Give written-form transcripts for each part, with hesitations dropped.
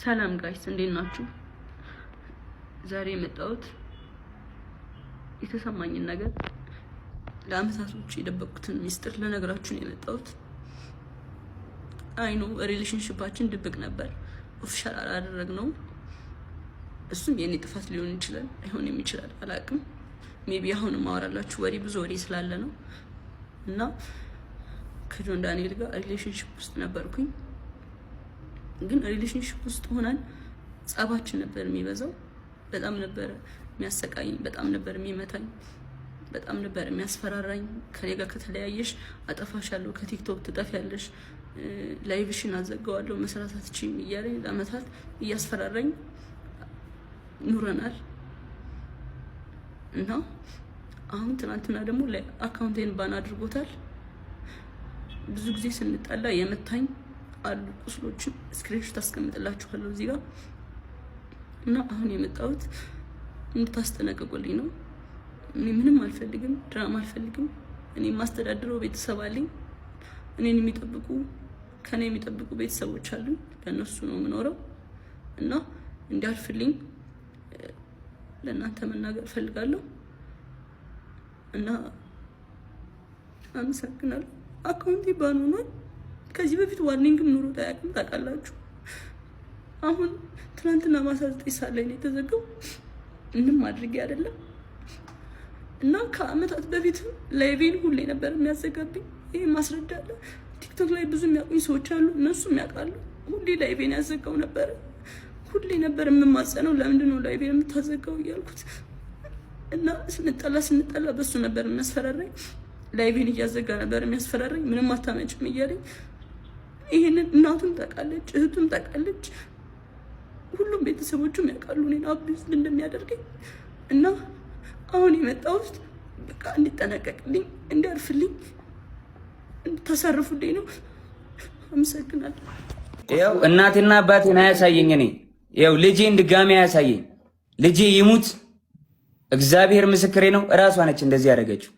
ሰላም guys እንዴት ናችሁ? ዛሬ የመጣሁት የተሰማኝን ነገር ለአመታቶች የደበቅኩትን ሚስጥር ልነግራችሁ ነው የመጣሁት። I know relationship ኣችን ድብቅ ነበር፣ official አላደረግነውም። እሱም የእኔ ጥፋት ሊሆን ይችላል፣ አይሆንም ይችላል፣ አላቅም። Maybe አሁን ማወራላችሁ ወሬ ብዙ ወሬ ስላለ ነው። እና ከጆን ዳንኤል ጋር relationship ውስጥ ነበርኩኝ። ግን relationship ውስጥ ሆነን ጸባችን ነበር የሚበዛው። በጣም ነበር የሚያሰቃይኝ፣ በጣም ነበር የሚመታኝ፣ በጣም ነበር የሚያስፈራራኝ። ከኔ ጋር ከተለያየሽ አጠፋሻለሁ፣ ከቲክቶክ ትጠፊያለሽ፣ live ሽን አዘጋዋለሁ፣ መስራት አትችይም እያለኝ ለአመታት እያስፈራራኝ ኑረናል። እና አሁን ትናንትና ደግሞ account ኤን ban አድርጎታል። ብዙ ጊዜ ስንጣላ የመታኝ አሉ ቁስሎችን screenshot አስቀምጥላችኋለሁ እዚህ ጋር። እና አሁን የመጣሁት እንድታስጠነቅቁልኝ ነው። እኔ ምንም አልፈልግም፣ ድራማ አልፈልግም። እኔ የማስተዳድረው ቤተሰብ አለኝ። እኔን የሚጠብቁ ከኔ የሚጠብቁ ቤተሰቦች አሉኝ። ለእነሱ ነው የምኖረው እና እንዲያርፍልኝ ለእናንተ መናገር እፈልጋለሁ እና አመሰግናለሁ። account ኤ ban ሆኗል። ከዚህ በፊት warning ም ኑሮት አያውቅም፣ ታውቃላችሁ። አሁን ትናንትና ማታ 9 ሰዓት ላይ ነው የተዘጋው። ምንም አድርጌ አይደለም እና ከአመታት በፊት live ኤን ሁሌ ነበር የሚያዘጋብኝ። ይህ ማስረዳ አለ። ቲክቶክ ላይ ብዙ የሚያውቁኝ ሰዎች አሉ፣ እነሱም ያውቃሉ። ሁሌ live ኤን ያዘጋው ነበረ። ሁሌ ነበር የምማጸነው፣ ለምንድን ነው live ኤን የምታዘጋው እያልኩት። እና ስንጠላ ስንጠላ በሱ ነበር የሚያስፈራራኝ። live ኤን እያዘጋ ነበር የሚያስፈራራኝ። ምንም አታመጭም እያለኝ። ይሄንን እናቱም ታውቃለች፣ እህቱም ታውቃለች፣ ሁሉም ቤተሰቦቹም ያውቃሉ እኔን abuse እንደሚያደርገኝ። እና አሁን የመጣሁት በቃ እንዲጠነቀቅልኝ፣ እንዲያርፍልኝ፣ እንድታሳርፉልኝ ነው። አመሰግናለሁ። ይኸው እናቴና አባቴን አያሳየኝ። እኔ ይኸው ልጄን ድጋሚ አያሳየኝ። ልጄ ይሙት፣ እግዚአብሔር ምስክሬ ነው። እራሷ ነች እንደዚህ ያደረገችው።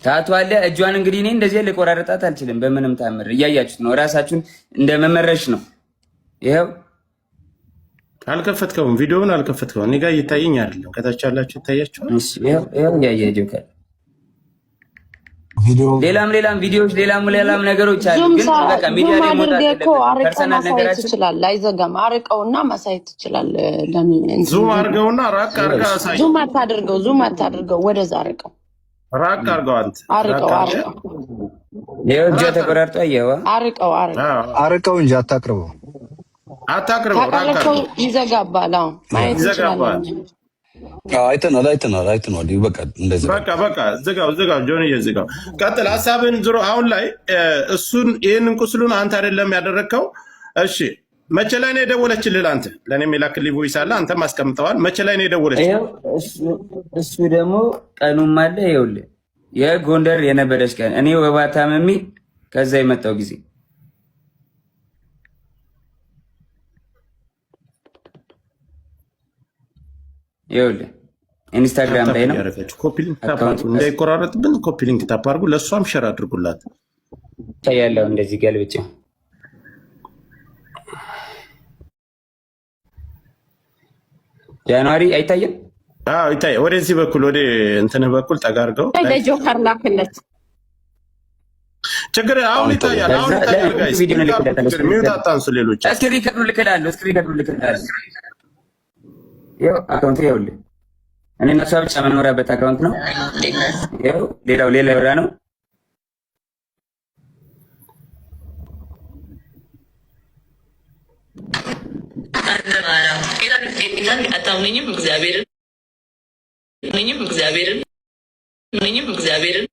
ታቱ አለ እጇን። እንግዲህ እኔ እንደዚህ ልቆራረጣት አልችልም በምንም ታምር። እያያችሁት ነው። እራሳችሁን እንደ መመረሽ ነው። ይኸው አልከፈትከውም፣ ቪዲዮውን አልከፈትከውም። እኔ ጋር እየታየኝ አይደለም። ከታች ያላችሁ ይታያችኋል። ይኸው እያያችሁ ሌላም ሌላም ቪዲዮዎች ሌላም ሌላም ነገሮች አሉ። ግን በቃ ሚዲያ ላይ መውጣት የለበትም። personal ነገራችን ትችላለህ። አይዘጋም። አርቀውና ማሳየት ትችላለህ። zoom አድርገውና ራቅ አድርገህ አሳይ። zoom አታድርገው፣ zoom አታድርገው፣ ወደዛ አርቀው፣ ራቅ አድርገው፣ አንተ አርቀው፣ አርቀው። ይኸው እጇ ተቆራርጦ አየኸዋ። አርቀው፣ አርቀው፣ አርቀው እንጂ አታቅርበው፣ አታቅርበው። ራቅ አድርገው፣ ይዘጋባል። አዎ ማየት ይዘጋባል። እንችላለን። አይተናል፣ አይተናል፣ አይተናል። በቃ እንደዚህ በቃ በቃ ዝጋው፣ ዝጋው፣ ጆንዬ ዝጋው። ቀጥል ሀሳብን ዝሮ አሁን ላይ እሱን ይህንን ቁስሉን አንተ አይደለም ያደረግከው። እሺ መቼ ላይ ነው የደወለችልህ? አንተ ለእኔም የላክልኝ voice አለ፣ አንተም አስቀምጠዋል። መቼ ላይ ነው የደወለችልህ? እሱ ደግሞ ቀኑም አለ። ይኸውልህ የጎንደር የነበረች ቀን እኔ ወባ ታመሜ ከዛ የመጣው ጊዜ ይኸውልህ ኢንስታግራም ላይ ነው። copy link tap አድርጉ፣ እንዳይቆራረጥብን copy link tap አድርጉ። ለእሷም share አድርጉላት። ያለው እንደዚህ ገልብጬ January አይታይም። አዎ ይታይ። ወደዚህ በኩል ወደ እንትንህ በኩል ጠጋ አድርገው ለጆከር ላክለት። ችግር አሁን ይታያል። አሁን ይታያል። guys mute አታንሱ። ሌሎች እስኪ record ኡ ልክልሃለሁ። እስኪ record ኡ ልክልሃለሁ። ይኸው account ይኸውልህ፣ እኔ እና እሷ ብቻ የምንኖራበት account ነው። ይኸው ሌላው ሌላ ወራ ነው። አታምነኝም? እግዚአብሔርን ምንም እግዚአብሔርን ምንም እግዚአብሔርን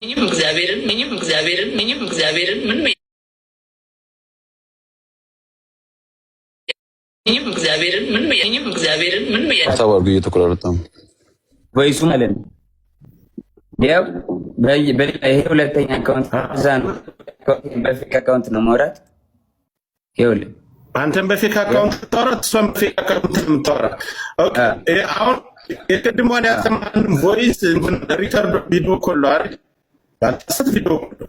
ምንም እግዚአብሔርን ምንም እግዚአብሔርን ምንም እግዚአብሔርን ምንም ምንም እግዚአብሔርን ምንም ምንም እግዚአብሔርን ምንም ሀሳብ አድርጎ እየተቆራረጠ ነው voice ኡ ማለት ነው። ያው ይሄ ሁለተኛ account እዛ ነው። በ fake account ነው ማውራት። ይኸውልህ አንተም በ fake account ታወራ፣ እሷም በ fake account ነው የምታወራ። okay አሁን የቅድሟን ያሰማንን voice record video call አይደል? ባልተሳሳት video call።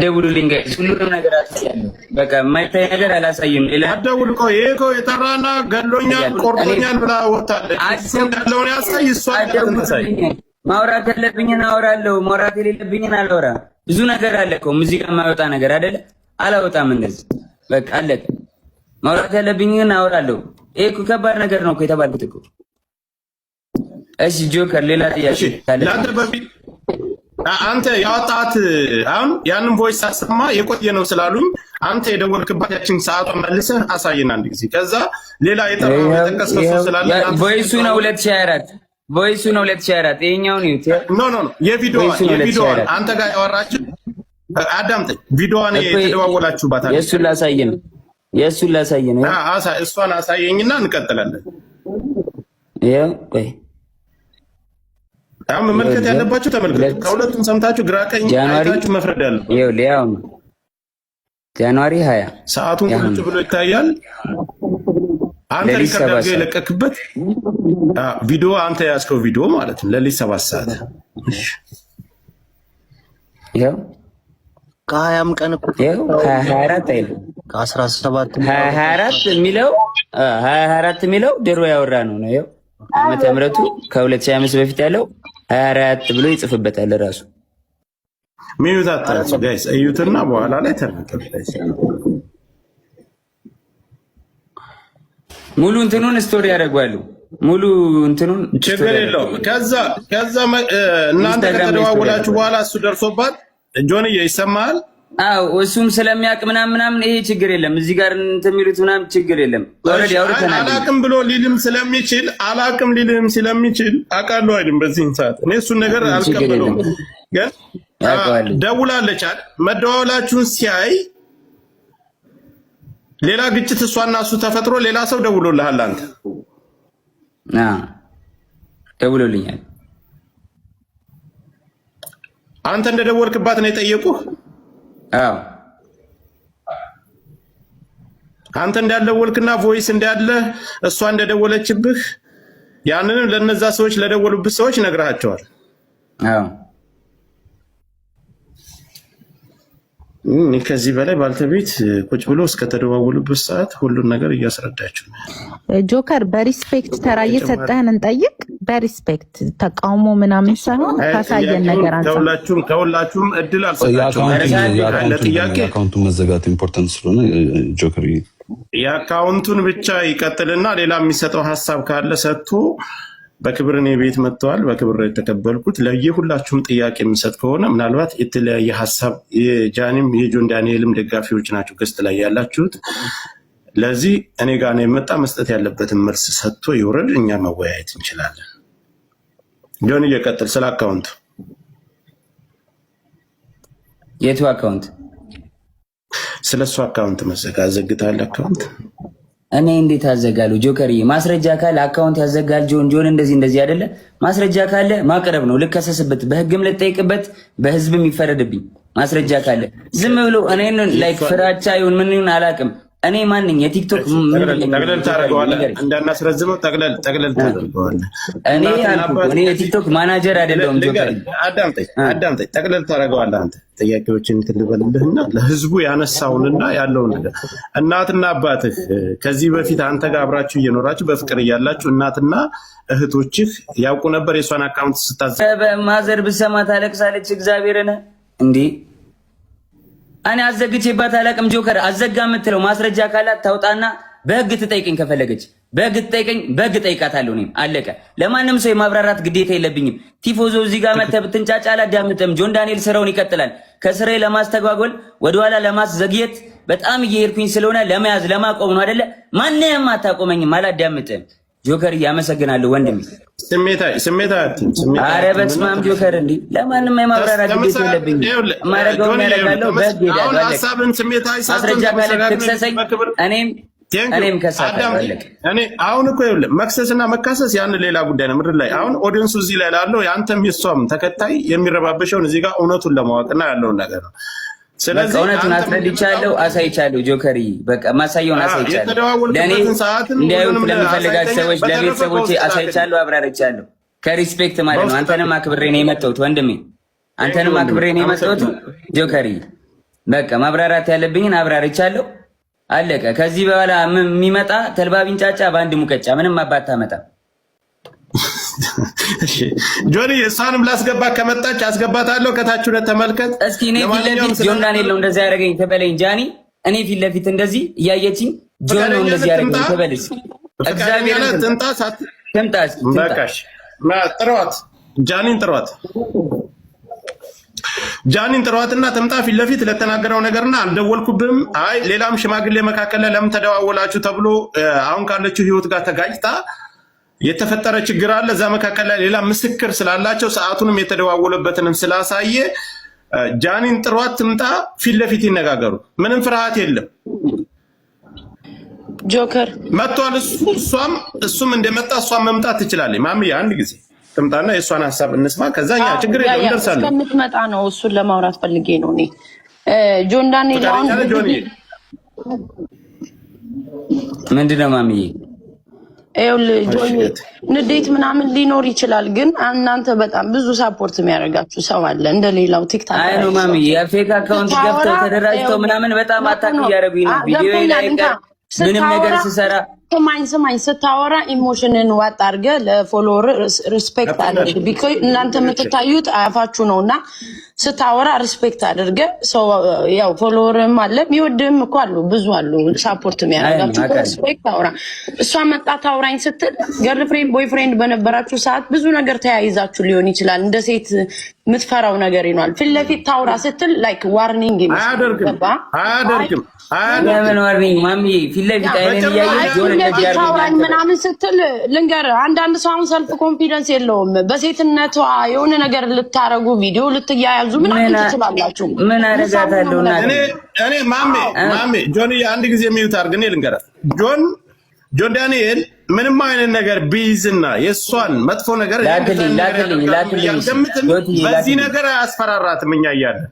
ደውሉልኝ guys፣ ሁሉንም ነገር አሳያለሁ። በቃ የማይታይ ነገር አላሳይም። ሌላ አትደውል። ቆይ ይሄ እኮ የጠራና ገሎኛል ቆርጦኛል ብላ ወጣለች። እሱ ያለውን ያሳይ፣ እሷ ያላትን ታሳይ። ማውራት ያለብኝን አወራለሁ፣ ማውራት የሌለብኝን አላወራም። ብዙ ነገር አለ እኮ ሙዚቃ የማይወጣ ነገር አይደለ? አላወጣም። እንደዚህ በቃ አለቀ። ማውራት ያለብኝን አወራለሁ። ይሄ እኮ ከባድ ነገር ነው እኮ የተባልኩት እኮ። እሺ ጆከር፣ ሌላ ጥያቄ ካለ ለአንተ በፊት አንተ ያወጣት አሁን ያንን voice ሳሰማ የቆየ ነው ስላሉኝ አንተ የደወልክባት ያችን ሰዓቷን መልሰህ አሳየን አንድ ጊዜ። ከዛ ሌላ የጠራው የጠቀስከው ሰው ስላለ voice ኡ ነው 2024፣ voice ኡ ነው 2024። ይኸኛውን ይዩት። No, no, no፣ የቪዲዮዋን የቪዲዮዋን አንተ ጋር ያወራችን አዳምጠኝ። ቪዲዮዋን የተደዋወላችሁባት አለ። የእሱን ላሳይ ነው፣ የእሱን ላሳይ ነው። እሷን አሳየኝና እንቀጥላለን። ይኸው ቆይ አሁን መመልከት ያለባችሁ ተመልከቱ። ከሁለቱም ሰምታችሁ ግራ ቀኝ አይታችሁ መፍረድ ያለባችሁ። ይኸውልህ ያው January 20 ሰዓቱን ቁጭ ብሎ ይታያል። አንተ record አድርገህ የለቀክበት ቪዲዮ፣ አንተ የያዝከው ቪዲዮ ማለት ነው። ሌሊት 7 ሰዓት። ይኸው ከ20ም ቀን እኮ ይኸው 2024 አይልም። ከ17 2024 የሚለው፣ 2024 የሚለው ድሮ ያወራ ነው ነው። ይኸው ዓመተ ምሕረቱ ከ2025 በፊት ያለው 24 ብሎ ይጽፍበታል ራሱ። Mute አታያችሁ guys፣ እዩትና በኋላ ላይ ተናገሩ። ሙሉ እንትኑን story ያደርጓሉ። ሙሉ እንትኑን ችግር የለውም። ከዛ እናንተ ከተደዋወላችሁ በኋላ እሱ ደርሶባት ጆንዬ ይሰማሃል? አዎ እሱም ስለሚያውቅ ምናምን ምናምን ይሄ ችግር የለም። እዚህ ጋር እንትን የሚሉት ምናምን ችግር የለም። Already አውርተናል። አላቅም ብሎ ሊልም ስለሚችል፣ አላቅም ሊልም ስለሚችል አውቃለሁ አይልም። በዚህን ሰዓት እኔ እሱን ነገር አልቀበለውም። ግን ደውላለች አይደል? መደዋወላችሁን ሲያይ ሌላ ግጭት እሷና እሱ ተፈጥሮ ሌላ ሰው ደውሎልሃል አንተ? ደውሎልኛል። አንተ እንደደወልክባት ነው የጠየቁህ? አዎ። አንተ እንዳልደወልክና voice እንዳለ እሷ እንደደወለችብህ ያንንም ለነዛ ሰዎች ለደወሉብህ ሰዎች ነግረሃቸዋል። አዎ። ከዚህ በላይ ባልተቤት ቁጭ ብሎ እስከተደዋወሉበት ሰዓት ሁሉን ነገር እያስረዳችሁ ነው። ጆከር፣ በ respect ተራ እየሰጠህን እንጠይቅ። በ respect ተቃውሞ ምናምን ሳይሆን ካሳየን ነገር አንጻር። ከሁላችሁም እድል አልሰጣችሁም። ለጥያቄ የ account ኡ መዘጋት important ስለሆነ ጆከር። የ account ኡን ብቻ ይቀጥልና ሌላ የሚሰጠው ሀሳብ ካለ ሰጥቶ በክብር እኔ ቤት መጥተዋል። በክብር የተቀበልኩት። ለየሁላችሁም ጥያቄ የምሰጥ ከሆነ ምናልባት የተለያየ ሀሳብ የጃኒም የጆን ዳንኤልም ደጋፊዎች ናቸው guest ላይ ያላችሁት። ለዚህ እኔ ጋር ነው የመጣ፣ መስጠት ያለበትን መልስ ሰጥቶ ይውረድ። እኛ መወያየት እንችላለን። ጆን እየቀጥል ስለ account ኡ። የቱ account? ስለ እሱ account መዘጋ ዘግታል account። እኔ እንዴት አዘጋለሁ? ጆከርዬ፣ ማስረጃ ካለ account ያዘጋል። ጆን ጆን እንደዚህ እንደዚህ አይደለ? ማስረጃ ካለ ማቅረብ ነው። ልከሰስበት፣ በህግም ልጠይቅበት፣ በህዝብም ይፈረድብኝ። ማስረጃ ካለ ዝም ብሎ እኔን like ፍራቻ ይሁን ምን ይሁን አላውቅም። እኔ ማንኝ የቲክቶክ ጠቅለል ታደርገዋለህ፣ እንዳናስረዝመው ጠቅለል ጠቅለል ታደርገዋለህ። እኔ አልኩህ፣ እኔ የቲክቶክ ማናጀር አይደለሁም። ጆከር። አዳምጠኝ አዳምጠኝ፣ ጠቅለል ታደርገዋለህ። አንተ ጥያቄዎችን እንትን ልበልልህና ለህዝቡ ያነሳውንና ያለውን ነገር፣ እናትና አባትህ ከዚህ በፊት አንተ ጋር አብራችሁ እየኖራችሁ በፍቅር እያላችሁ እናትና እህቶችህ ያውቁ ነበር የእሷን account ስታዘ Mother ብሰማ ታለቅሳለች። እግዚአብሔርን እንዴ፣ እኔ አዘግቼባት አላውቅም። ጆከር፣ አዘጋ የምትለው ማስረጃ ካላት ታውጣና በህግ ትጠይቀኝ። ከፈለገች በህግ ትጠይቀኝ፣ በህግ ጠይቃታለሁ። እኔም አለቀ። ለማንም ሰው የማብራራት ግዴታ የለብኝም። ቲፎዞ እዚህ ጋር መተህ ብትንጫጫ አላዳምጥም። ጆን ዳንኤል ስራውን ይቀጥላል። ከስራዬ ለማስተጓጎል ወደኋላ ለማስዘግየት በጣም እየሄድኩኝ ስለሆነ ለመያዝ ለማቆም ነው አይደለ? ማንም አታቆመኝም። አላዳምጥም። ጆከር፣ እያመሰግናለሁ ወንድሜ። ስሜታዊ ስሜታዊ አትሁን። አረ በስመ አብ ጆከር፣ እንዲህ ለማንም የማብራራት ግዴታ የለብኝም። የማደርገውን ያደርጋለሁ። በህግ ሄዳለሁ። አለቀ። ሀሳብን ስሜታዊ ሳትሆን ማስረጃ ካለ ትክሰሰኝ፣ እኔም ከሳታለሁ። አለቀ። እኔ አሁን እኮ ይኸውልህ መክሰስና መካሰስ ያን ሌላ ጉዳይ ነው። ምድር ላይ አሁን audience ኡ እዚህ ላይ ላለው የአንተም የሷም ተከታይ የሚረባበሸውን እዚህ ጋር እውነቱን ለማወቅና ያለውን ነገር ነው። በቃ ስለዚህ እውነቱን አንተ አስረድቻለሁ፣ አሳይቻለሁ። ጆከርዬ በቃ ማሳየውን አሳይቻለሁ። ለእኔ የተደዋወልክበትን ሰዓትን እንዲያዩት ሁሉንም ለምፈልጋቸው አሳይተኛል። ሰዎች በተረፈ ለቤተሰቦቼ በውስጥ ላክልኝ። አሳይቻለሁ፣ አብራርቻለሁ። ከ respect ማለት ነው። በውስጥ አንተንም ላክልኝ። አክብሬ ነው የመጣሁት ወንድሜ፣ አንተንም ወንድሜ፣ አክብሬ ነው የመጣሁት አመሰግናለሁ። ጆከርዬ። በቃ ማብራራት ያለብኝን አብራርቻለሁ። አለቀ። ከዚህ በኋላ የሚመጣ ተልባ ቢንጫጫ በአንድ ሙቀጫ ምንም አባት ታመጣም። እሺ ጆኒ፣ እሷንም ላስገባ ከመጣች አስገባታለሁ። ከታች ሁነት ተመልከት። እስኪ እኔ ፊት ለማንኛውም ለፊት ጆን ዳንኤል ነው እንደዚህ ያደረገኝ ትበለኝ ጃኒ። እኔ ፊት ለፊት እንደዚህ እያየችኝ ጆን ነው ፈቃደኛ እንደዚህ ያደረገኝ ትምጣ፣ ትበል እስኪ። ፈቃደኛ እግዚአብሔርን ናት ትምጣ ትምጣ። ትምጣ እስኪ ትምጣ። በቃሽ፣ ጥሯት፣ ጃኒን ጥሯት፣ ጃኒን ጥሯትና ትምጣ። ፊት ለፊት ለተናገረው ነገርና አልደወልኩብህም፣ አይ ሌላም ሽማግሌ መካከል ላይ ለምን ተደዋወላችሁ ተብሎ አሁን ካለችው ህይወት ጋር ተጋጭታ የተፈጠረ ችግር አለ። እዛ መካከል ላይ ሌላ ምስክር ስላላቸው ሰዓቱንም የተደዋወለበትንም ስላሳየ ጃኒን ጥሯት ትምጣ። ፊት ለፊት ይነጋገሩ። ምንም ፍርሃት የለም። ጆከር መጥቷል። እሱ እሷም እሱም እንደመጣ እሷም መምጣት ትችላለች። ማምዬ አንድ ጊዜ ትምጣና የእሷን ሀሳብ እንስማ። ከዛ እኛ ችግር ያ የለም ያ እንደርሳለን። እስከምትመጣ ነው እሱን ለማውራት ፈልጌ ነው እኔ ጆን ዳንኤል አሁን ፈቃደኛ ነህ ጆኒ? ምንድን ነው ማሚዬ? ይኸውልህ ጆኒ፣ ንዴት ምናምን ሊኖር ይችላል፣ ግን እናንተ በጣም ብዙ support የሚያደርጋችሁ ሰው አለ። እንደ ሌላው TikTok አይ ነው ማሚዬ፣ የ fake account ገብተው ተደራጅተው ምናምን በጣም attack እያደረጉኝ ነው። ቪዲዮ ላይ ቀር ምንም ነገር ስሰራ ስማኝ ስማኝ፣ ስታወራ emotion ን ዋጥ አድርገህ ለ follower respect አድርግ። because እናንተ የምትታዩት አፋችሁ ነው እና ስታወራ respect አድርገህ ሰው ያው follower ም አለ የሚወድህም እኮ አሉ፣ ብዙ አሉ support የሚያደርጋችሁ። Respect አውራ። እሷ መጣ ታውራኝ ስትል girlfriend boyfriend በነበራችሁ ሰዓት ብዙ ነገር ተያይዛችሁ ሊሆን ይችላል። እንደ ሴት የምትፈራው ነገር ይኗል። ፊት ለፊት ታውራ ስትል like warning ይመስላል። አያደርግም ገባ? አያደርግም ለምን አያደርግም። Warning ማሚዬ? ፊት ለፊት አይኔን እያየች ጆን ፊት እንደዚህ ለፊት አድርጎኛል ታውራኝ ትበል። ምናምን ስትል ልንገርህ፣ አንዳንድ ሰው አሁን self confidence የለውም። በሴትነቷ የሆነ ነገር ልታረጉ ቪዲዮ ልትያያዙ ምናምን ምን ትችላላችሁ። ምን አደርጋታለሁ እናቴ? እኔ ማሜ ማሜ ጆን አንድ ጊዜ mute አድርግ። እኔ ልንገርህ፣ ጆን ዳንኤል ምንም አይነት ነገር ቢይዝና የእሷን መጥፎ ነገር ላክልኝ ላክልኝ ላክልኝ ያልገምትም ጆትዬ በዚህ ላክልኝ። ነገር አያስፈራራትም። እኛ እያለን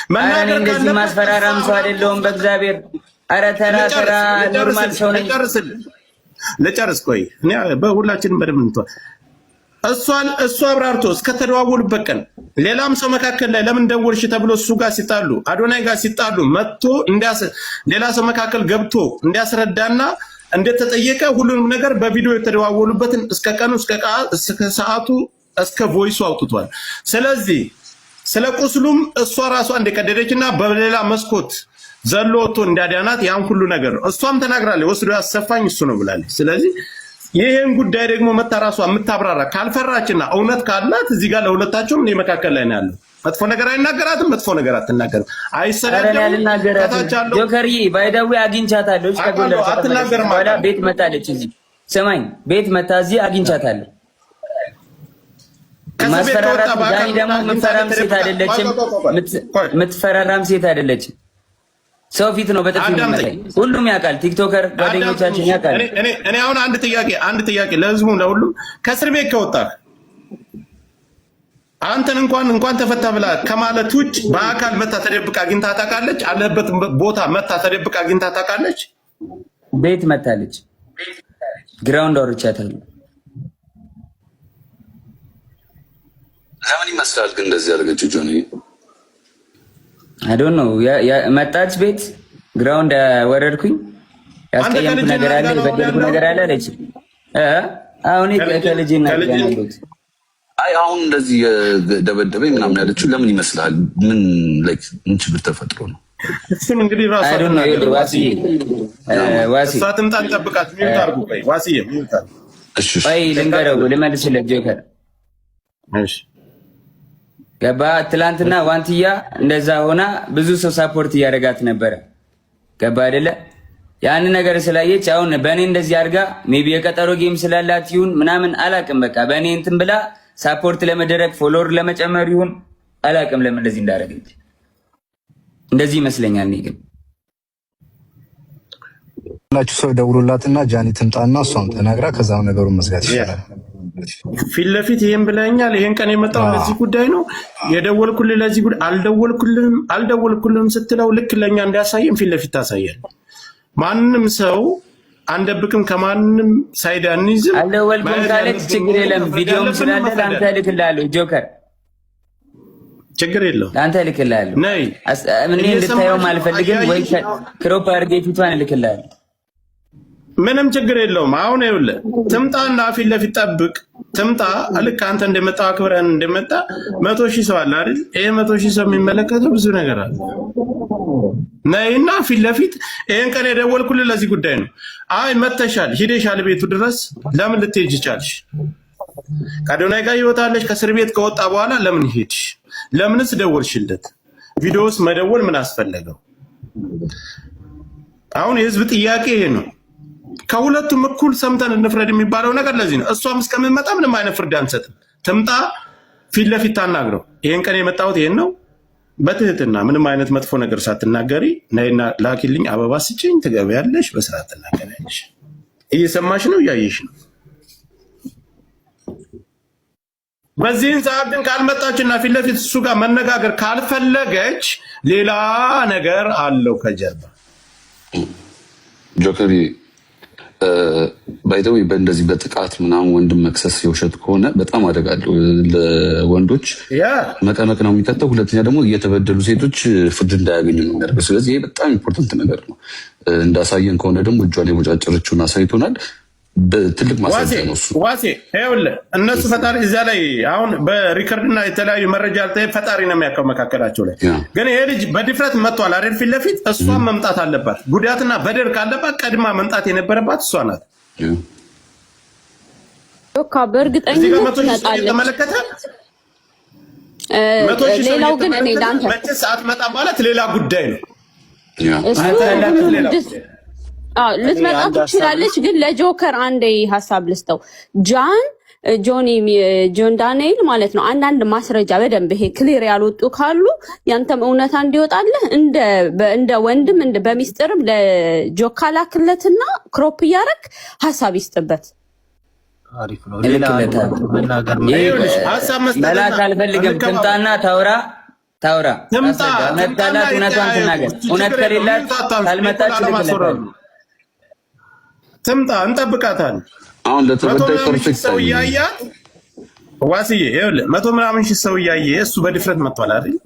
ኧረ እኔ መናገር እንደዚህ ካለበት ማስፈራራም ሰው አይደለሁም በእግዚአብሔር። ኧረ ተራ ተራ normal ሰው ነኝ። ልጨርስልህ ልጨርስ። ቆይ እኔ በሁላችንም በደንብ እንተዋ። እሷን እሱ አብራርቶ እስከተደዋወሉበት ቀን ሌላም ሰው መካከል ላይ ለምን ደወልሽ ተብሎ እሱ ጋር ሲጣሉ አዶናይ ጋር ሲጣሉ መጥቶ ሌላ ሰው መካከል ገብቶ እንዲያስረዳና እንደተጠየቀ ሁሉንም ነገር በቪዲዮ የተደዋወሉበትን እስከ ቀኑ እስከ ሰዓቱ እስከ voice ኡ አውጥቷል። ስለዚህ ስለ ቁስሉም እሷ ራሷ እንደቀደደችና በሌላ መስኮት ዘሎ ወጥቶ እንዳዳናት ያን ሁሉ ነገር ነው። እሷም ተናግራለች። ወስዶ ያሰፋኝ እሱ ነው ብላለች። ስለዚህ ይህን ጉዳይ ደግሞ መታ ራሷ የምታብራራ ካልፈራችና እውነት ካላት እዚህ ጋር ለሁለታቸውም እኔ መካከል ላይ ነው ያለው። መጥፎ ነገር አይናገራትም፣ መጥፎ ነገር አትናገርም። ኧረ እኔ አይሰዳደቡም። አልናገራትም። ከታች ያለው ጆከርዬ by the way አግኝቻታለሁ። እሺ ከጎንደር አውቃለሁ፣ ከተመለሰች አትናገርም በኋላ አውቃለሁ። ቤት መጣለች። እዚህ ስማኝ፣ ቤት መታ እዚህ አግኝቻታለሁ። ከእስር ቤት ማስፈራራት ከወጣ በአካል ዳኒ ደግሞ የምትፈራም ሴት አይደለችም። ቆይ፣ የምትፈራራም ሴት አይደለችም። ሰው ፊት ነው በጥፊ አዳምጠኝ። የሚመታኝ። ሁሉም ያውቃል። TikToker ጓደኞቻችን ያውቃል። እኔ አሁን አንድ ጥያቄ ለህዝቡ ለሁሉም፣ ከእስር ቤት ከወጣህ አንተን እንኳን ተፈታ ብላ ከማለት ውጭ በአካል መታ ተደብቃ አግኝታ ታውቃለች? አለበት ቦታ መታ ተደብቃ አግኝታ ታውቃለች? ቤት መታለች። Ground አውርቻታለሁ። ለምን ይመስላል ግን እንደዚህ ያደረገችው ጆኒ? I don't know። መጣች ቤት ground ወረድኩኝ። ያስቀየምኩ ከልጅ ነገር አለ ጋር ነው የበደልኩ ያለው? ነገር አለ አለች። አሁን ከልጅ እናት ጋር ነው ያለሁት። አይ አሁን እንደዚህ ደበደበኝ ምናምን ያለችው ለምን ይመስላል? ምን like ምን ችግር ተፈጥሮ ነው? እሱን እንግዲህ ራሷ I don't know። ትናገር። ዋስዬ ዋሲ እሷ ትምጣ፣ እንጠብቃት። Mute አድርጉ። ቆይ ዋስዬ mute አድርጉ። እሺ እሺ። ቆይ ልንገረው፣ ልመልስለት ጆከር። እሺ። ገባ። ትላንትና ዋንትያ እንደዛ ሆና ብዙ ሰው support እያደረጋት ነበረ። ገባ አይደለ? ያን ነገር ስላየች አሁን በእኔ እንደዚህ አድርጋ maybe የቀጠሮ game ስላላት ይሁን ምናምን አላቅም። በቃ በእኔ እንትን ብላ support ለመደረግ follower ለመጨመር ይሁን አላቅም፣ ለምን እንደዚህ እንዳደረገች እንደዚህ ይመስለኛል። እኔ ግን ላችሁ ሰው ደውሎላትና ጃኒ ትምጣና እሷም ተናግራ ከዛም ነገሩን መዝጋት ይሻላል። ፊት ለፊት ይሄን ብለኸኛል፣ ይሄን ቀን የመጣው ለዚህ ጉዳይ ነው የደወልኩልህ፣ ለዚህ ጉዳይ አልደወልኩልህም አልደወልኩልህም ስትለው ልክ ለእኛ እንዲያሳየን ፊት ለፊት ታሳያል። ማንም ሰው አንደብቅም፣ ከማንም side አንይዝም። አልደወልኩም ማየት ካለች ያለብን ችግር የለም። መፍረድ ቪዲዮም ያለብን ስላለ መፍረድ ለአንተ ያለብን። እልክልሃለሁ። ጆከር ችግር የለውም። ለአንተ እልክልሃለሁ። ነይ እኔ እንድታየውም እየሰማሽ ነው፣ አልፈልግም። ወይ አያየሽ ነው። Crop አድርጌ ፊቷን እልክልሃለሁ። ምንም ችግር የለውም። አሁን ይኸውልህ ትምጣና ፊት ለፊት ጠብቅ። ትምጣ ልክ አንተ እንደመጣ አክብረን እንደመጣ 100,000 ሰው አለ አይደል? ይሄ 100,000 ሰው የሚመለከተው ብዙ ነገር አለ። ነይና ፊት ለፊት ይሄን ቀን የደወልኩልህ ለዚህ ጉዳይ ነው። አይ መተሻል፣ ሂደሻል ቤቱ ድረስ ለምን ልትሄጂ ቻልሽ? ከአዶናይ ጋር ይወጣለሽ። ከእስር ቤት ከወጣ በኋላ ለምን ሄድሽ? ለምንስ ደወልሽለት? ቪዲዮስ መደወል ምን አስፈለገው? አሁን የህዝብ ጥያቄ ይሄ ነው። ከሁለቱም እኩል ሰምተን እንፍረድ የሚባለው ነገር ለዚህ ነው። እሷም እስከምንመጣ ምንም አይነት ፍርድ አንሰጥም። ትምጣ፣ ፊት ለፊት ታናግረው። ይሄን ቀን የመጣሁት ይሄን ነው። በትህትና ምንም አይነት መጥፎ ነገር ሳትናገሪ ነይና ላኪልኝ፣ አበባ ስጭኝ፣ ትገቢያለሽ፣ በስርዓት ትናገሪያለሽ። እየሰማሽ ነው፣ እያየሽ ነው። በዚህን ሰዓት ግን ካልመጣችና ፊት ለፊት እሱ ጋር መነጋገር ካልፈለገች ሌላ ነገር አለው ከጀርባ። ጆከር፣ by the way በእንደዚህ በጥቃት ምናምን ወንድም መክሰስ የውሸት ከሆነ በጣም አደጋ አለው። ለወንዶች መቀመቅ ነው የሚከተው። ሁለተኛ ደግሞ እየተበደሉ ሴቶች ፍርድ እንዳያገኙ ነው የሚያደርገው። ስለዚህ ይሄ በጣም important ነገር ነው። እንዳሳየን ከሆነ ደግሞ እጇን የቦጫጨረችውን አሳይቶናል። ትልቅ ዋሴ ማስረጃ ነው እሱ። ዋሴ ይኸውልህ እነሱ ፈጣሪ እዚያ ላይ አሁን በ record ና የተለያዩ መረጃ ፈጣሪ ነው የሚያውቀው መካከላቸው ላይ። ግን ይሄ ልጅ በድፍረት መጥቷል አይደል? ፊት ለፊት እሷን መምጣት አለባት። ጉዳትና በደል ካለባት ቀድማ መምጣት የነበረባት እሷ ናት። ዮካ እዚህ ጋር በእርግጠኝነት 100,000 ሰው ትመጣለች። እየተመለከተ 100,000 ሰው ሌላው ግን እኔ እየተመለከተ ለአንተ መቼ ሰዓት መጣ ማለት ሌላ ጉዳይ ነው። እሱ ሌላ ሁሉም አዎ ልትመጣ አንድ ሀሳብ ትችላለች። ግን ለጆከር አንዴ ሀሳብ ልስጠው። ጃን ጆኒ ጆን ዳንኤል ማለት ነው። አንዳንድ ማስረጃ በደንብ ይሄ clear ያልወጡ ካሉ ያንተም እውነታ እንዲወጣልህ እንደ ወንድም እንደ በሚስጥርም ለጆካ ላክለትና crop እያረክ ሀሳብ ይስጥበት። አሪፍ ነው። ሌላ እልክለታለሁ። መናገር ይኸውልሽ ሀሳብ መስጠትና መላክ አልፈልግም። እንከባበር። ትምጣና ታውራ ታውራ ትምጣ ታስረዳ። እውነት ትምጣና ካላት እውነቷን ይተያየቱ። ትናገር። እሱ እውነት ችግር የለውም። ከሌላት ምንም አታንሱ። ካልመጣች ለማስወረድ እልክለታለሁ። ነው። ትምጣ፣ እንጠብቃታለን። አሁን መቶ ለተበዳይ ምናምን ሺህ perfect ሰው timing ነው። እያያት ዋስዬ፣ ይኸውልህ 100 ምናምን ሺህ ሰው እያየ እሱ በድፍረት መጥቷል አይደል?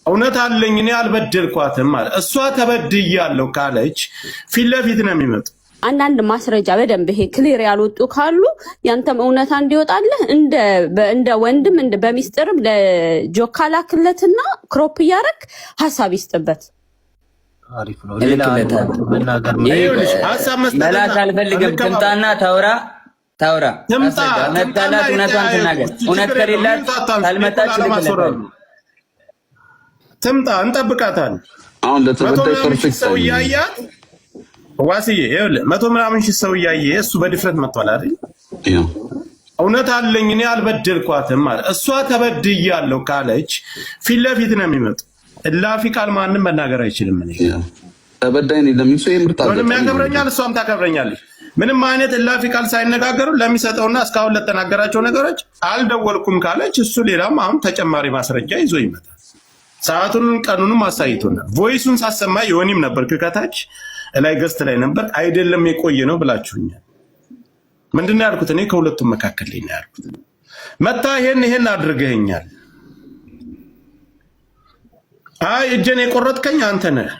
እውነት አለኝ እኔ አልበደልኳትም ማለት እሷ ተበድያለሁ ካለች ፊት ለፊት ነው የሚመጡ። አንዳንድ ማስረጃ በደንብ ይሄ clear ያልወጡ ካሉ ያንተም እውነታ እንዲወጣልህ እንደ ወንድም እንደ በሚስጥርም ለጆካ ላክለትና crop እያረክ ሀሳብ ይስጥበት። አሪፍ ነው። ሌላ እልክለታለሁ። መናገር ይኸውልሽ ሀሳብ መስጠትና መላክ አልፈልግም። እንከባበር። ትምጣና ታውራ ታውራ ትምጣ ታስረዳ። እውነት ትምጣና ካላት እውነቷን ይተያየቱ። ትናገር። እሱ እውነት ችግር የለውም። ከሌላት ምንም አታንሱ። ካልመጣች ለማስወረድ እልክለታለሁ። ነው። ትምጣ፣ እንጠብቃታለን። አሁን መቶ ለተበዳይ ምናምን ሺህ perfect ሰው timing ነው። እያያት ዋስዬ፣ ይኸውልህ 100 ምናምን ሺህ ሰው እያየ እሱ በድፍረት መጥቷል አይደል? እውነት አለኝ እኔ አልበደልኳትም ማለት እሷ ተበድያለሁ ካለች ፊት ለፊት ነው የሚመጡ። እላፊ ቃል ማንም መናገር አይችልም። እኔ ተበዳይ ነኝ ለሚል ሰው ይሄ ምርጥ ሆንም አጋጣሚ ነው። ያከብረኛል፣ እሷም ታከብረኛለች። ምንም አይነት እላፊ ቃል ሳይነጋገሩ ለሚሰጠውና እስካሁን ለተናገራቸው ነገሮች አልደወልኩም ካለች እሱ ሌላም አሁን ተጨማሪ ማስረጃ ይዞ ይመጣል። ሰዓቱን ቀኑንም አሳይቶናል። voice ኡን ሳሰማ የሆኒም ነበር ከታች ላይ guest ላይ ነበር። አይደለም የቆየ ነው ብላችሁኛል። ምንድን ነው ያልኩት? እኔ ከሁለቱም መካከል ላይ ነው ያልኩት። መታ ይሄን ይሄን አድርገኸኛል። አይ እጄን የቆረጥከኝ አንተ ነህ።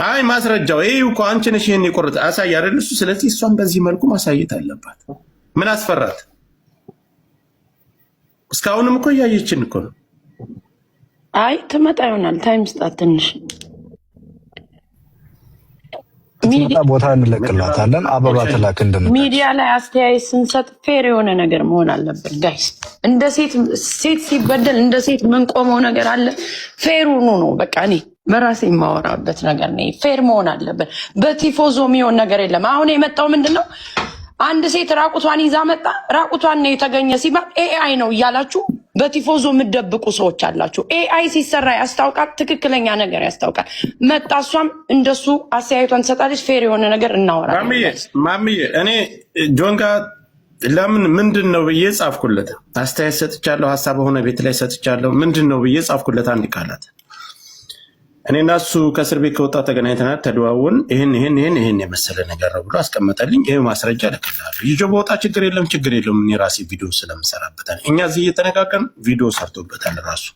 አይ ማስረጃው ይሄ እኮ አንቺ ነሽ ይሄን የቆረጥ አሳይ አይደል እሱ። ስለዚህ እሷን በዚህ መልኩ ማሳየት አለባት። ምን አስፈራት? እስካሁንም እኮ እያየችን እኮ ነው። አይ ትመጣ ይሆናል። time ስጣት ትንሽ። ስትመጣ ቦታ እንለቅላታለን። አበባ ትላክ እንደመጣች። ሚዲያ ላይ አስተያየት ስንሰጥ fair የሆነ ነገር መሆን አለበት guys። እንደ ሴት ሴት ሲበደል እንደ ሴት ምንቆመው ነገር አለ። Fair ሁኑ ነው በቃ። እኔ በራሴ የማወራበት ነገር ነው። Fair መሆን አለበት። በቲፎዞ የሚሆን ነገር የለም። አሁን የመጣው ምንድን ነው? አንድ ሴት ራቁቷን ይዛ መጣ። ራቁቷን ነው የተገኘ ሲባል AI ነው እያላችሁ በቲፎዞ የምትደብቁ ሰዎች አላችሁ። AI ሲሰራ ያስታውቃል፣ ትክክለኛ ነገር ያስታውቃል። መጣ እሷም እንደሱ አስተያየቷን ትሰጣለች። Fair የሆነ ነገር እናወራለን። ማሚዬ ማሚዬ፣ እኔ ጆን ጋር ለምን ምንድን ነው ብዬ ጻፍኩለት። አስተያየት ሰጥቻለሁ፣ ሀሳብ ሆነ ቤት ላይ ሰጥቻለሁ። ምንድን ነው ብዬ ጻፍኩለት አንድ ቃላት። እኔና እሱ ከእስር ቤት ከወጣ ተገናኝተናል፣ ተደዋወልን። ይህን ይህን ይህን ይህን የመሰለ ነገር ነው ብሎ አስቀመጠልኝ። ይህ ማስረጃ እልክልሃለሁ። ይዤ በወጣ ችግር የለም ችግር የለውም። እኔ ራሴ ቪዲዮ ስለምሰራበታል። እኛ እዚህ እየተነጋገርን ቪዲዮ ሰርቶበታል ራሱ።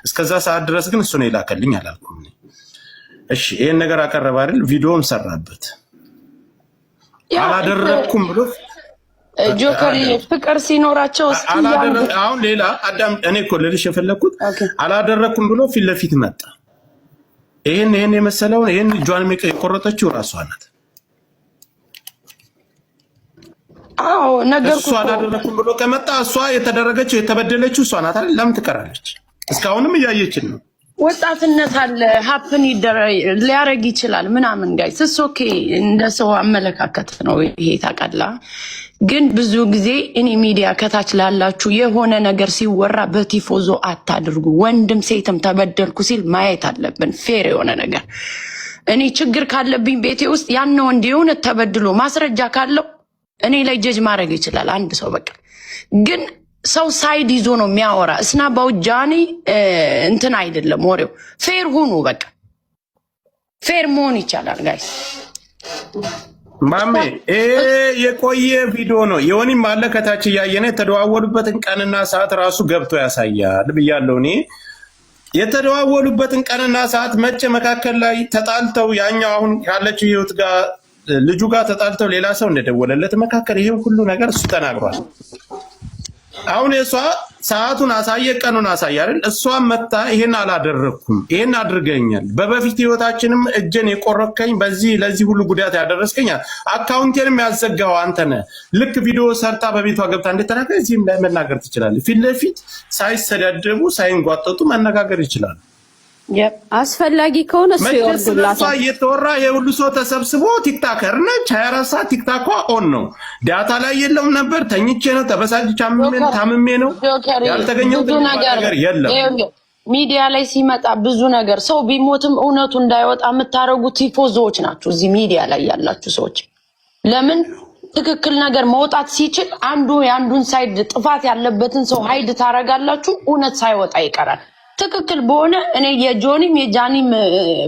እስከዛ ሰዓት ድረስ ግን እሱ ነው የላከልኝ አላልኩም። እኔ። እሺ ይህን ነገር አቀረበ አይደል? ቪዲዮም ሰራበት። አላደረግኩም ብሎ ጆከር ፍቅር ሲኖራቸው እስኪ አሁን ሌላ አዳም፣ እኔ እኮ ልልሽ የፈለግኩት አላደረግኩም ብሎ ፊት ለፊት መጣ። ይሄን ይሄን የመሰለውን ይሄን እጇን የቆረጠችው ራሷ ናት። አዎ ነገርኩህ እሷ እኮ። አላደረኩም ብሎ ከመጣ እሷ የተደረገችው የተበደለችው እሷ ናት አይደል? ለምን ትቀራለች? እስካሁንም እያየችን ነው። ወጣትነት አለ፣ happen ሊያረግ ይችላል ምናምን guys, it's okay። እንደ ሰው አመለካከት ነው ይሄ ታውቃለህ። ግን ብዙ ጊዜ እኔ ሚዲያ ከታች ላላችሁ የሆነ ነገር ሲወራ በቲፎዞ አታድርጉ። ወንድም ሴትም ተበደልኩ ሲል ማየት አለብን። Fair የሆነ ነገር እኔ ችግር ካለብኝ ቤቴ ውስጥ ያን ወንድ የእውነት ተበድሎ ማስረጃ ካለው እኔ ላይ judge ማድረግ ይችላል አንድ ሰው በቃ። ግን ሰው side ይዞ ነው የሚያወራ። እስና ባውጃኒ እንትን አይደለም ወሬው። Fair ሁኑ በቃ፣ fair መሆን ይቻላል guys። ማሜ ይሄ የቆየ ቪዲዮ ነው። የሆኒም አለ ከታች እያየነ የተደዋወሉበትን ቀንና ሰዓት ራሱ ገብቶ ያሳያል ብያለሁ። እኔ የተደዋወሉበትን ቀንና ሰዓት መቼ መካከል ላይ ተጣልተው ያኛው አሁን ካለችው ህይወት ጋር ልጁ ጋር ተጣልተው ሌላ ሰው እንደደወለለት መካከል ይሄ ሁሉ ነገር እሱ ተናግሯል። አሁን የእሷ ሰዓቱን አሳየ፣ ቀኑን አሳየ አይደል? እሷ መታ ይሄን አላደረግኩም፣ ይሄን አድርገኛል፣ በበፊት ህይወታችንም እጄን የቆረከኝ በዚህ ለዚህ ሁሉ ጉዳት ያደረስከኝ account ኤንም ያዘጋው አንተ ነህ። ልክ ቪዲዮ ሰርታ በቤቷ ገብታ እንደተናገረ እዚህም ላይ መናገር ትችላለህ። ፊት ለፊት ሳይሰዳደቡ ሳይንጓጠጡ መነጋገር ይችላሉ። አስፈላጊ ከሆነ እሱ መቼ ስለሷ ይወርዱላታል። እየተወራ የሁሉ ሰው ተሰብስቦ TikToker ነች፣ 24 ሰዓት ቲክታኳ on ነው። Data ላይ የለውም ነበር፣ ተኝቼ ነው፣ ተበሳጭቼ ታምሜ ነው ጆከር ያልተገኘው ብዙ ነገር ነገር የለም። ይኸውልህ፣ ሚዲያ ላይ ሲመጣ ብዙ ነገር ሰው ቢሞትም እውነቱ እንዳይወጣ የምታደርጉ ቲፎዞዎች ናቸው እዚህ ሚዲያ ላይ ያላችሁ ሰዎች። ለምን ትክክል ነገር መውጣት ሲችል አንዱ የአንዱን side ጥፋት ያለበትን ሰው hide ታደርጋላችሁ፣ እውነት ሳይወጣ ይቀራል። ትክክል በሆነ እኔ የጆኒም የጃኒም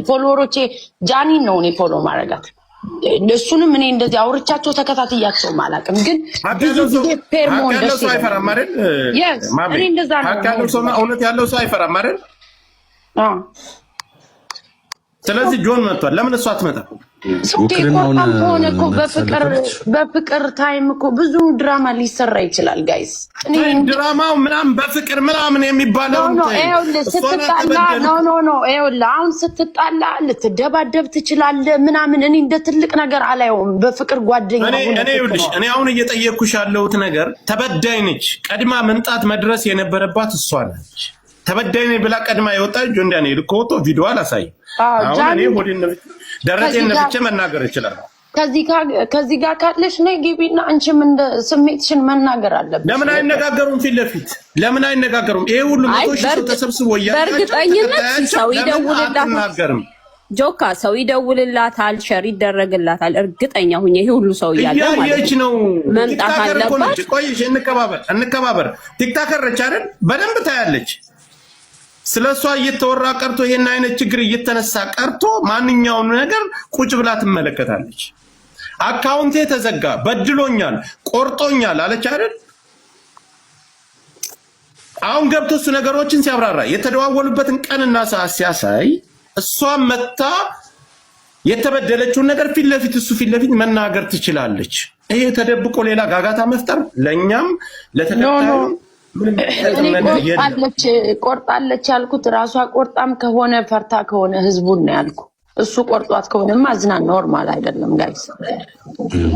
follower ኦቼ ጃኒን ነው እኔ follow ማድረጋት፣ እሱንም እኔ እንደዚህ አውርቻቸው ተከታትያቸውም አላውቅም። ግን ሀቅ ብዙ ያለው ሰው ጊዜ fair ሀቅ መሆን ያለው ደስ ሰው አይፈራም ይለኛል። አይደል? Yes፣ ማሜ እኔ እንደዛ ነው ሀቅ ያለው ሰውና እውነት ያለው ሰው አይፈራም አይደል? አዎ። ስለዚህ ጆን መጥቷል። ለምን እሷ አትመጣም? ውክልናውን ቆርጣም ከሆነ እኮ በፍቅር መልሳለች። በፍቅር time እኮ ብዙ ድራማ ሊሰራ ይችላል guys። እኔ ድራማው ምናምን በፍቅር ምናምን የሚባለው No, no፣ ይኸውልህ ስትጣላ፣ no, no, no፣ ይኸውልህ አሁን ስትጣላ ልትደባደብ ትችላለህ ምናምን። እኔ እንደ ትልቅ ነገር አላየውም። በፍቅር ጓደኛ እኔ ሆነህ እኔ ይኸውልሽ እኔ አሁን እየጠየቅኩሽ ያለሁት ነገር ተበዳይ ነች። ቀድማ መምጣት መድረስ የነበረባት እሷ ነች። ተበዳይ ነኝ ብላ ቀድማ የወጣች ጆን ዳንኤል እኮ ወጥቶ ቪዲዮ አላሳይም። አዎ፣ አሁን ጃኒ እኔ ሆዴን ነፍቼ ደረቴን ነፍቼ መናገር እችላለሁ። ከዚህ ጋር ካለሽ ነይ ግቢና አንቺም እንደ ስሜትሽን መናገር አለብሽ። ለምን አይነጋገሩም? ፊት ለፊት ለምን አይነጋገሩም? ይሄ ሁሉ አይ 100,000 ሰው ተሰብስቦ እያያቸው በእርግጠኝነት ተከታያቸው ሰው ለምን ይደውልላታል። አትናገርም? ጆካ ሰው ይደውልላታል፣ share ይደረግላታል። እርግጠኛ ሁኜ ይሄ ሁሉ ሰው እያለ ማለት እያየች ነው ነው። መምጣት TikToker እኮ አለባት። ነች። ቆይ እሺ፣ እንከባበር እንከባበር። TikToker ነች አይደል? በደንብ ታያለች። ስለ እሷ እየተወራ ቀርቶ ይሄን አይነት ችግር እየተነሳ ቀርቶ ማንኛውም ነገር ቁጭ ብላ ትመለከታለች። Account ኤ ተዘጋ፣ በድሎኛል፣ ቆርጦኛል አለች አይደል? አሁን ገብቶ እሱ ነገሮችን ሲያብራራ የተደዋወሉበትን ቀንና ሰዓት ሲያሳይ እሷ መታ የተበደለችውን ነገር ፊት ለፊት እሱ ፊት ለፊት መናገር ትችላለች። ይሄ ተደብቆ ሌላ ጋጋታ መፍጠር ለእኛም ለተከታዩ ምንም እኔ የሚጠቅም ነገር የለም። ቆርጣለች ቆርጣለች ያልኩት ራሷ ቆርጣም ከሆነ ፈርታ ከሆነ ህዝቡን ነው ያልኩ። እሱ ቆርጧት ከሆነማ እዝና normal አይደለም guys።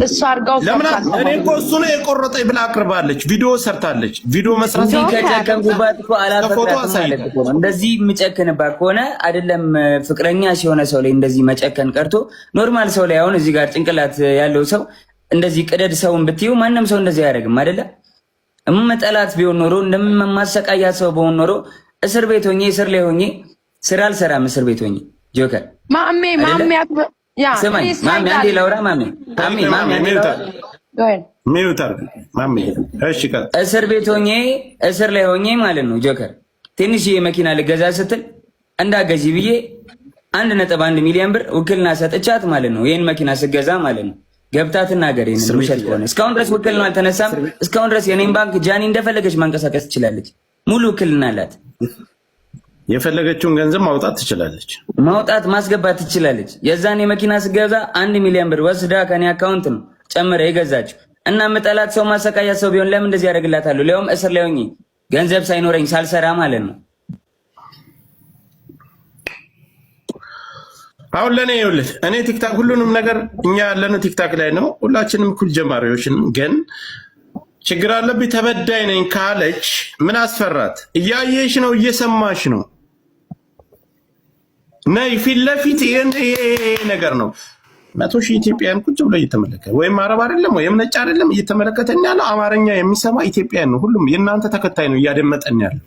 እሱ አድርጋው ለምን ፈርታ እኔ እኮ እሱ ነው የቆረጠኝ ብላ አቅርባለች። ቪዲዮ ሰርታለች። ቪዲዮ መስራት እንዲህ ከጨከንኩባት እኮ ፎቶ አላፈቅራትም ማለት አሳይታለች። እኮ ነው። እንደዚህ የምጨክንባት ከሆነ አይደለም ፍቅረኛ ሲሆነ ሰው ላይ እንደዚህ መጨከን ቀርቶ normal ሰው ላይ አሁን እዚህ ጋር ጭንቅላት ያለው ሰው እንደዚህ ቅደድ ሰውን ብትዩ ማንም ሰው እንደዚህ አያደርግም አይደለ? እምጠላት ቢሆን ኖሮ እንደማሰቃያት ሰው በሆን ኖሮ እስር ቤት ሆኜ እስር ላይ ሆኜ ስራ አልሰራም። እስር ቤት ሆኜ ጆከር ማሜ ማሜ ያ ስማኝ ማሜ፣ አንዴ ላውራ። ማሜ ማሜ ማሜ አንዴ ላውራ። Mute አድርግ ማሜ። እሺ ቀጥል። እስር ቤት ሆኜ፣ እስር ላይ ሆኜ ማለት ነው ጆከር፣ ትንሽዬ መኪና ልገዛ ስትል እንዳገዢ ብዬ 1.1 ሚሊዮን ብር ውክልና ሰጥቻት ማለት ነው። ይህን መኪና ስገዛ ማለት ነው። ገብታ ትናገር ይህንን ውሸት ከሆነ። እስካሁን ድረስ ውክልና አልተነሳም። እስካሁን ድረስ የኔን ባንክ ጃኒ እንደፈለገች ማንቀሳቀስ ትችላለች። ሙሉ ውክልና አላት። የፈለገችውን ገንዘብ ማውጣት ትችላለች። ማውጣት ማስገባት ትችላለች። የዛን የመኪና ስገዛ 1 ሚሊዮን ብር ወስዳ ከኔ account ነው ጨምረ የገዛችው። እና ምጠላት ሰው፣ ማሰቃያ ሰው ቢሆን ለምን እንደዚህ ያደርግላታለሁ? ሊያውም እስር ላይ ሆኜ፣ ገንዘብ ሳይኖረኝ፣ ሳልሰራ ማለት ነው። አሁን ለእኔ ይኸውልህ፣ እኔ TikTok ሁሉንም ነገር እኛ ያለነው TikTok ላይ ነው። ሁላችንም እኩል ጀማሪዎችን፣ ግን ችግር አለብኝ ተበዳይ ነኝ ካለች ምን አስፈራት? እያየሽ ነው፣ እየሰማሽ ነው። ነይ ፊት ለፊት። ይሄ ነገር ነው። 100,000 ኢትዮጵያን ቁጭ ብሎ እየተመለከተ፣ ወይም አረብ አይደለም ወይም ነጭ አይደለም እየተመለከተን ያለው፣ አማርኛ የሚሰማ ኢትዮጵያን ነው። ሁሉም የእናንተ ተከታይ ነው እያደመጠን ያለው።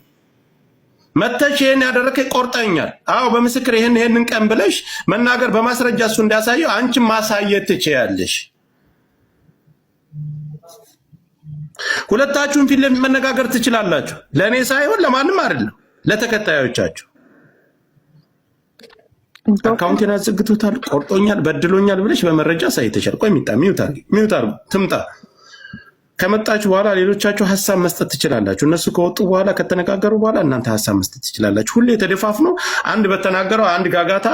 መተሽ ይሄን ያደረከ ቆርጠኛል። አዎ በምስክር ይሄን ይሄንን ቀን ብለሽ መናገር፣ በማስረጃ እሱ እንዳሳየው አንቺም ማሳየት ትችያለሽ። ሁለታችሁም ፊት ለፊት መነጋገር ትችላላችሁ። ለእኔ ሳይሆን ለማንም አይደለም፣ ለተከታዮቻችሁ። Account ኤን አዘግቶታል፣ ቆርጦኛል፣ በድሎኛል ብለሽ በመረጃ አሳይተሻል። ቆይ ሚጣ mute አድርጊ፣ mute አድርጉ፣ ትምጣ። ከመጣችሁ በኋላ ሌሎቻችሁ ሀሳብ መስጠት ትችላላችሁ። እነሱ ከወጡ በኋላ፣ ከተነጋገሩ በኋላ እናንተ ሀሳብ መስጠት ትችላላችሁ። ሁሌ ተደፋፍኖ አንድ በተናገረው አንድ ጋጋታ